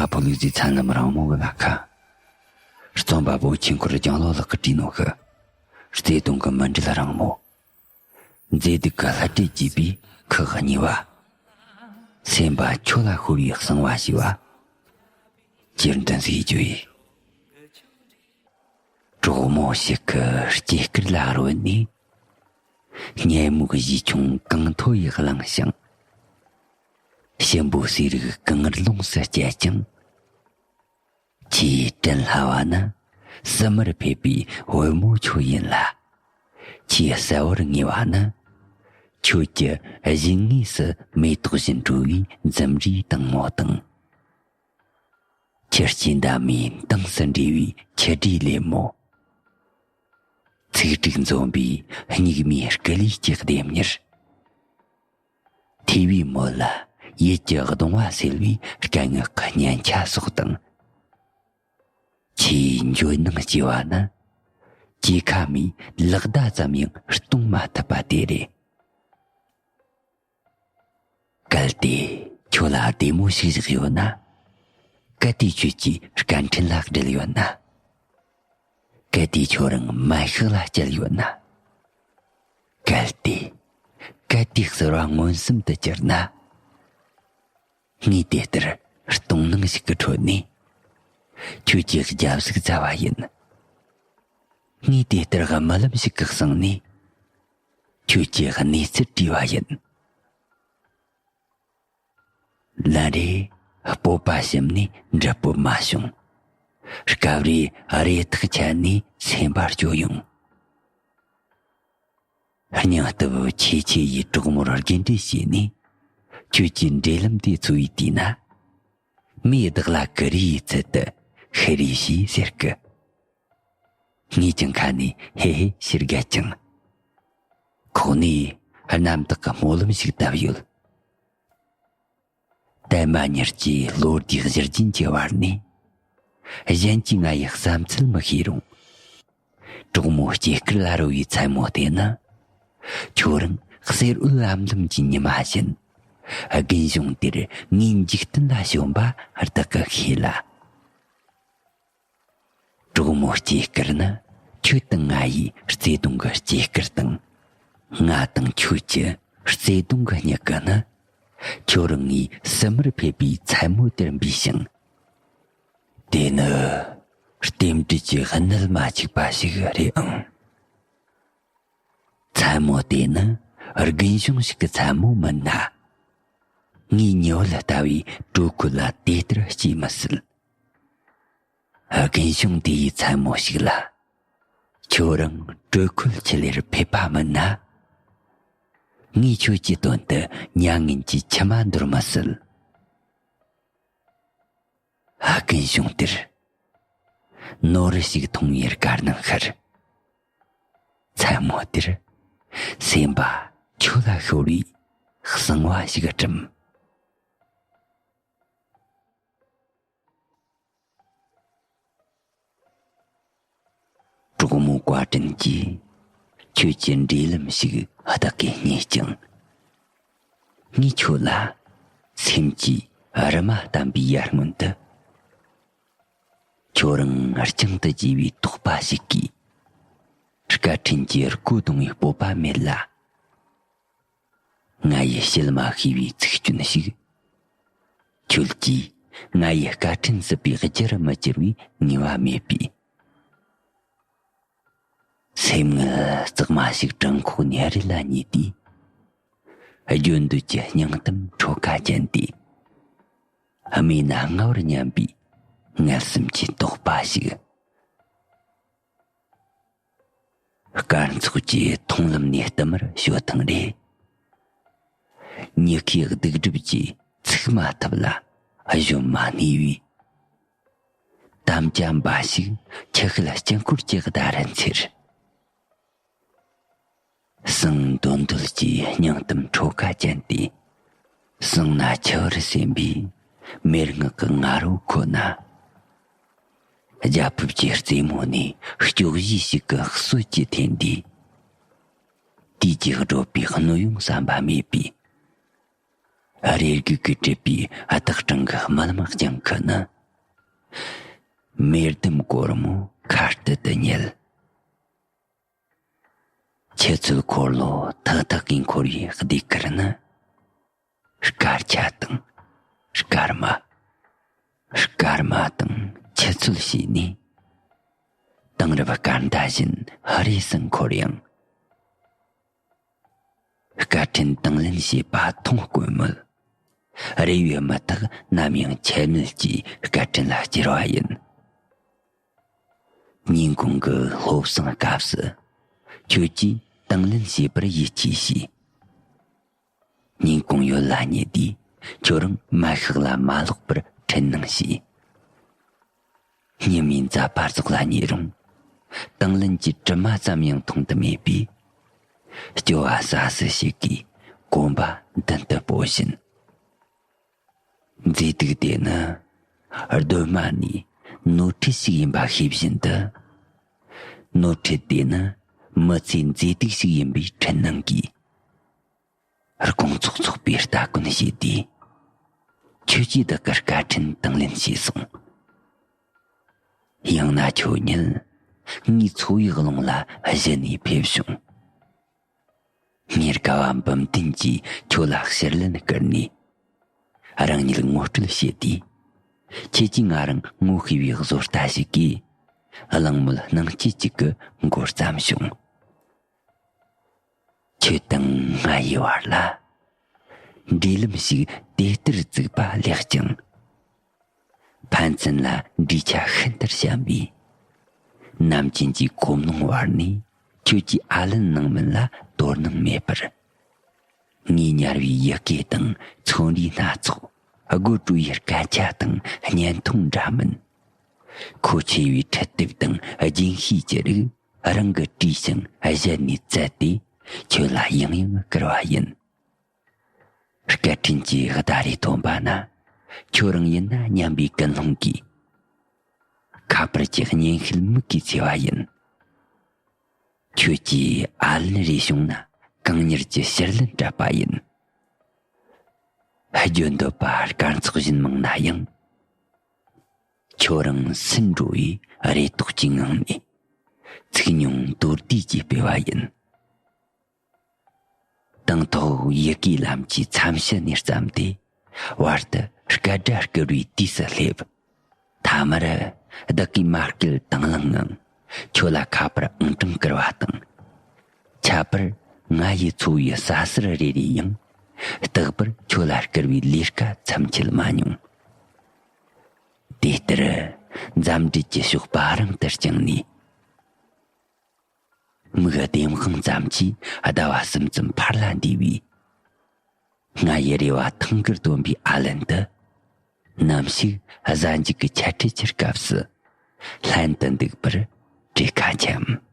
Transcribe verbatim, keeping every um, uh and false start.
ཨ་ཕོ་ལུག་རྫིའི་ཚན་ལམ་རིང་མོ་གི་ལ་ཁ། རྩོམ་པ་པོ་ཆོས་འཁོར་ལྗང་ལོ་ལགས་ཀྱིས་བྲིས་ནོ་གི། བརྩེ་དུང་གི་མི་འབྲལ་རིང་མོ། མཛེས་སྡུག་གི་ལྷ་སྲས་བརྒྱུད་པའི་ཁག་གཉིས་པ། སེམས་པ་ཁྱོད་ལ་ཤོར་བའི་གསང་བ་ཞེས་པ། སྤྱིར་འདོན་ཟིག་བརྗོད་ཡིན། གྲོགས་མོ་ཞིག་གི་སྐྱེས་སྐར་ལ་རོལ་ནས། ཉལ་མོ་གཞས་ཆུང་གང་མཐོ་ཡི་བླངས་ཤིང་། ཞིམ་པོ་ཟས་རིགས་གང་རླུང་སུ་བསྐྱལ་ཀྱང་། ཆེས་དྲན་སླ་བ་ནི་བསིལ་མར་ཕེབས་པའི་བུ་མོ་ཁྱོད་ཡིན་ལ། ཆེས་གསལ་བོར་ངེས་པ་ནི། ཁྱོད་ཀྱི་བཞིན་ངོས་སུ་མེ་ཏོག་བཞིན་བྲོ་བའི་འཛུམ་རིས་དྭངས་མོ་དང་། ཁྱི་སྐྱེས་འདབ་མའི་མདངས་སུ་འབྲེལ་བའི་ཁྱི་འབྲིའི་ལེབ་མོ། ཚིག་དྲུག་འཛོམས་པའི་སྙིགས་མའི་སྐུ་ལུས་ཀྱི་ལྡེམ་མྱུར། ཐོས་པའི་མོད་ལ་ཡིད་ཀྱི་གདུང་བ་སེལ་བའི་སྐད་ངག་གི་སྙན་ཆ་སོགས་དང་། ཆེས་འཇོན་ནང་སྐྱེ་བ་ནི། སྐྱེས་ཁ་མའི་ལག་བརྡ་ཙམ་ཡང་གཏོང་མ་ཐུབ་པ་དེ་རེད། གལ་ཏེ་ཁྱོད་ལ་བདེ་མོ་ཞིག་བཞག་ཡོད་ན། གལ་ཏེ་ཁྱོད་ཀྱིས་སྐད་འཕྲིན་ལ་སྦྲེལ་ཡོད་ན། གལ་ཏེ་ཁྱོད་རང་མེ་ཤག་ལ་བསྐྱལ་ཡོད་ན། གལ་ཏེ། གལ་ཏེ་ཟེར་བ་མངོན་སུམ་དུ་གྱུར་ན། ངས་དེ་ལྟར་གཏོང་སྣང་ཞིག་གི་ཁྲོད་ནས། ཁྱོད་ཀྱི་རྒྱབ་གཟུགས་བཙལ་བ་ཡིན། ངས་དེ་ལྟར་རྨི་ལམ་ཞིག་གི་གསེང་ནས། ཁྱོད་ཀྱི་གནས་ཚུལ་བྲིས་པ་ཡིན། ལན་རེ་སྤོབས་པ་ཞུམ་ནས་འབྲི་སྤོབས་མ་བྱུང་། སྐབས་རེ་རེ་ཐག་ཆད་ནས་སེམས་པ་སྐྱོ་ཡོང་། སྙིང་སྟོབས་ཆེ་ཆེ་ཡིས་གྲོགས་མོར་རྒྱུན་འབྲེལ་བྱས་ནས། ཁྱོད་ཀྱི་འབྲེལ་ལམ་དེ་འཚོ་བའི་དུས་ན། མིས་བདག་ལ་ཀུ་རེ་ཡི་ཚུལ་དུ་ཤི་རེ་ཞེས་ཟེར་གི། ངས་ཀྱང་ཁ་ནས་ཧེ་ཧེ་ཞེས་བརྒལ་ཀྱང་། ཁོག་ནས་རྣམ་དག་གི་སྨོན་ལམ་ཞིག་བཏབ་ཡོད། དལ་མ་ཉེར་གྱི་ལོ་ཟླའི་གཞི་རྒྱུན་གྱི་བར་ནས། གཞན་གྱིས་ང་ཡི་བསམ་ཚུལ་མི་ཤེས་རུང་། གྲོགས་མོ་སྐྱེས་སྐར་ལ་རོལ་བའི་མཚན་མོ་དེ་ནི། ཁྱོད་རང་གསེར་འོད་ལམ་ལམ་གྱི་ཉི་མ་བཞིན། རྒུན་གཞོང་དེར་ངའི་འཇིག་རྟེན་ལ་བྱོན་པ་བདག་གིས་ཤེས་ལ། གྲོགས་མོ་སྐྱེས་སྐར་ནི་ཁྱོད་དང་ང་ཡི་བརྩེ་དུང་གི་སྐྱེས་སྐར་དང་། ང་དང་ཁྱོད་ཀྱི་བརྩེ་དུང་གི་མྱུ་གུ་ནི། ཁྱོད་རང་ངའི་བསིལ་མར་ཕེབས་པའི་མཚན་མོ་དེར་འབུས་ཤིང་། དེ་ནི་རྟེན་འབྲེལ་གྱི་གནད་མ་གཅིག་པ་ཞིག་རེད་ཨང་། མཚན་མོ་དེ་ནི་རྒུན་གཞོང་ཞིག་གི་མཚན་མོ་མིན་ན། ངའི་ཉི་འོད་ལྟ་བུའི་དྲོད་ཁོལ་ལ་དེ་ལྟར་སྐྱེས་མི་སྲིད། རྒུན་གཞོང་དེ་ཡི་མཚན་མོ་ཞིག་ལ། ཁྱོད་རང་དྲོད་ཁོལ་ཆེ་ལེར་ཕེབས་པ་མིན་ན། ངས་ཁྱོད་ཀྱི་དོན་དུ་མྱ་ངན་གྱི་མཆི་མ་འདོར་མི་སྲིད། རྒུན་གཞོང་དེར། ནོར་ཞིག་མཐོང་བའི་དགའ་སྣང་ཤར། མཚན་མོ་དེར། སེམས་པ་ཁྱོད་ལ་ཤོར་བའི་གསང་བ་ཞིག་བསྒྲིམ། གྲོགས་མོ་བཀའ་དྲིན་གྱིས། ཁྱོད་ཀྱི་འབྲེལ་ལམ་ཞིག་བདག་གིས་རྙེད་ཀྱང་། ངས་ཁྱོད་ལ་སེམས་ཀྱི་རི་མ་བསྟན་པའི་ཡར་སྔོན་དུ། ཁྱོད་རང་རྐྱང་དུ་སྐྱེས་པའི་དོགས་པ་ཞིག་གིས། སྐད་འཕྲིན་གྱི་སྒོ་རྡུང་བའི་སྤོབས་པ་མེད་ལ། ང་ཡི་བཤད་མ་ཤེས་པའི་ཚིག་སྐྱོན་ཞིག་ཁྱོད་ཀྱིས་ང་ཡི་སྐད་འཕྲིན་སྲིད་པའི་རྒྱུ་རུ་མི་འགྱུར་བའི་ངེས་པ་མེད་པས། སེམས་ངལ་གཙང་མ་ཞིག་བྲང་ཁོག་ཉལ་རེ་ལ་ཉལ་དུས། རྒྱུ་འདོད་ཀྱི་སྙིང་གཏམ་ཁྲོ་ཁ་ཅན་ཏེ། རྨས་ན་སྔ་བར་སྙམ་པའི་ངལ་སེམས་ཀྱི་དོགས་པ་ཞིག་སྐར་ཚོགས་ཀྱི་མཐོང་ལམ་ནས་བསྟུད་མར་བྱོལ་ཐེངས་རེ། མྱུ་གུའི་སྡིག་སྒྲིབ་ཀྱིས་ཚུགས་མ་ཐུབ་ལ་གཞོན་མ་སྣེ་བའི། དམ་བཅའ་འབའ་ཞིག་ཆུ་ཤེལ་དཀྱིལ་འཁོར་གྱི་བརྡ་རུ་འཚེར། སང་འདོད་འདོད་ཀྱི་སྙིང་གཏམ་ཁྲོ་ཁ་ཅན་ཏེ། སང་ན་འཆི་བར་སེམས་པའི་མེར་ངག་གི་ང་རོ་ཁོ་ན། རྒྱ་ཕིབས་ཀྱི་རྩེ་མོ་ནས་སྐྱོ་གཞས་ཤིག་གི་གསོད་ཀྱི་འཐེན་དུས། དུས་ཀྱིས་བགྲོད་པའི་གནོད་ཡོང་བསམ་པ་མེད་པས། རེ་སྒུག་གིས་བསྒྲིབས་པའི་བདག་སྤྲིན་གྱི་རྨི་ལམ་རྒྱང་ཁུ་ནི། མེ་ལྡུམ་གོར་མོ་ཁ་གཏད་དུ་ཉལ། ཆུ་ཚོད་འཁོར་ལོ་ཐག་ཐག་གིས་འཁོར་བའི་ཟློས་གར་ནི། སྐར་ཆ་དང་སྐར་མ། སྐར་མ་དང་ཆུ་ཚོད་བྱས་ནས། དེང་རབས་སྐར་མདའ་བཞིན་རེས་སུ་འཁོར་ཡང་། སྐར་འཕྲིན་དང་ལེན་བྱས་པ་མཐོང་དཀོན་མོད། རེ་བའི་མུ་ཐག་ནམ་ཡང་ཆད་མེད་ཀྱི་སྐར་འཕྲིན་ལ་བསྐྱུར་བ་ཡིན། ཉིན་གུང་གི་སློབ་གསེང་སྐབས་སུ། ཁྱོད་ཀྱིས་དང་ལེན་བྱས་པར་ཡིད་ཆེས་བྱས། ཉིན་གུང་ཡོལ་ལ་ཉལ་དུས་ཁྱོད་རང་མལ་ཤག་ལ་མ་ལོག་པར་འཕྲིན་གནང་བྱས། ཉི་མའི་འཛད་པ་རྫོགས་ལ་ཉལ་རུང་། དང་ལེན་གྱི་དྲི་མ་ཙམ་ཡང་མཐོང་དུ་མེད་པས། སྐྱོ་བ་ཟ་ཟི་ཞིག་གིས་གོམ་པ་མདུན་དུ་སྤོ་བཞིན། མཛེས་སྡུག་དེ་ནི་གདོད་མ་ནས་ནོར་འཁྲུལ་ཞིག་ཡིན་པ་ཤེས་བཞིན་དུ། ནོར་འཁྲུལ་དེ་ནི་མི་ཚེའི་མཛེས་སྡུག་ཞིག་ཡིན་པའི་འཕྲིན་སྣང་གིས། དགོང་ཚོགས་ཚོགས་པའི་སྟ་གོན་བྱས་དུས། ཁྱོད་ཀྱིས་བདག་གི་སྐར་འཕྲིན་དང་ལེན་བྱས་སོང་། ཡང་ན་ཁྱོད་ཉིད་ངའི་འཚོ་བའི་ཀློང་ལ་གཞི་ནས་ཕེབས་བྱུང་། ངའི་དགའ་བ་འབུམ་ལྡན་གྱིས་ཁྱོད་ལ་ཕྱིར་ལན་བསྐུར་ནས། རང་ཉིད་ངོ་སྤྲོད་བྱེད་དུས། ཁྱེད་ཀྱིས་ང་རང་ངོ་ཤེས་པའི་བཟོ་ལྟ་ཞིག་གིས། གླེང་མོལ་སྣང་བསྐྱེད་ཅིག་གི་མགོ་བརྩམས་བྱུང་། ཁྱོད་དང་ང་ཡི་བར་ལ། འབྲེལ་ལམ་ཞིག་དེ་ལྟར་བཙུགས་པ་ལེགས་ཀྱང་། ཕན་ཚུན་ལ་འགྲོས་ཆ་ཤིན་ཏུ་ཞན་པས། ནམ་རྒྱུན་གྱི་གོམ་ནང་བར་ནས་ཁྱོད་ཀྱིས་ཨ་ལན་གནང་མིན་ལ་དོ་སྣང་མེད་པར། ངའི་ཉར་བའི་ཡི་གེ་དང་ཚོན་རིས་སྣ་ཚོགས། དགོད་བྲོ་ཡི་སྐད་ཆ་དང་བརྙན་ཐུང་འདྲ་མིན། མཁོ་ཆེ་བའི་འཕྲུལ་དེབ་དང་རྒྱུན་ཤེས་ཀྱི་རིགས་རང་གིས་བྲིས་ཤིང་གཞི་ནས་བཙལ་ཏེ་ཁྱོད་ལ་ཡང་ཡང་བསྐུར་བ་ཡིན། སྐད་འཕྲིན་གྱི་ཟླ་རེ་ཐོན་པ་ན། ཁྱོད་རང་ཡིན་ན་སྙམ་པའི་ཀུན་སློང་གིས། ཁ་པར་གྱི་སྙན་ཤལ་མིག་གིས་འཚོས་པ་ཡིན། ཁྱོད་ཀྱིས་ཨ་ལན་རེ་བྱུང་ན་གང་མྱུར་གྱི་ཕྱིར་ལན་སྤྲད་པ་ཡིན། བརྗོད་འདོད་པ་སྐར་ཚོགས་བཞིན་མང་ན་ཡང་། ཁྱོད་རང་སུན་འགྲོ་བའི་རེ་དོགས་ཀྱི་ངང་ནས། ཚིག་ཉུང་མདོར་བསྡུས་ཀྱིས་སྤེལ་བ་ཡིན། དང་ཐོག་ཡི་གེའི་ལམ་གྱི་མཚམས་ཕྱི་ནས་བརྩམས་ཏེ། བར་དུ་སྐད་སྒྲ་བསྐུར་བའི་དུས་སུ་སླེབས། མཐའ་མར་བདག་གིས་མ་བསྐུལ་དང་བླངས་ངང་ཁྱོད་ལ་ཁ་པར་ཨང་གྲངས་བསྐུར་བ་དང་། ཁྱད་པར་ང་ཡི་འཚོ་བའི་ས་ཟུར་རེ་རེ་ཡང་། རྟག་པར་ཁྱོད་ལ་བསྐུར་བའི་ལས་ཀ་མཚམས་ཆད་མ་མྱོང་། དེ་ལྟར་འཛམ་འགྲུལ་གྱི་ཞོགས་པ་རིང་དུ་བསྐྱངས་ནས། མིག་ལྡེམ་ཤིང་ཙམ་གྱིས་ཟླ་བ་གསུམ་ཙམ་ཕར་ལ་འདས་པས། ང་ཡི་རེ་བ་ཐང་དཀར་སྟོན་པའི་ཨ་ལན་དུ། ནམ་ཞིག་གཟའ་མཇུག་གི་འཆད་ཁྲིད་ཀྱི་སྐབས་སུ། ལྷན་དུ་འདུག་པར་བྲེལ་ཁ་འཁྱམས།